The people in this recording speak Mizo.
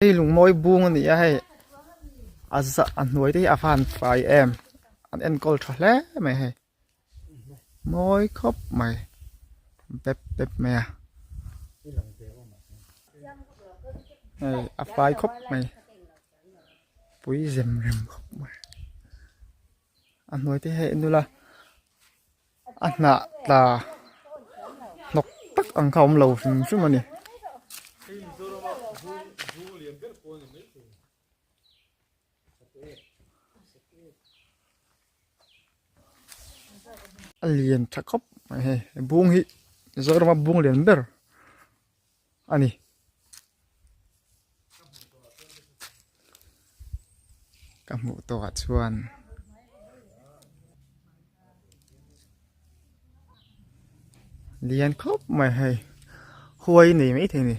Hei lungmawi bung a ni a hei a za a hnuai te hi a van fai em an enkawl tha hle mai hei mawi khawp mai pep pep mai a hei a fai khawp mai pui zem rem khawp mai a hnuai te hi a en ula a hnah tla hnawk tak ang kha a awm lo hrim hrim a ni. A lian tha khawp mai hei bung hi Mizoram a bung lian ber a ni. Ka hmuh tawh ah chuan lian khawp mai hei huai nei maithei a ni.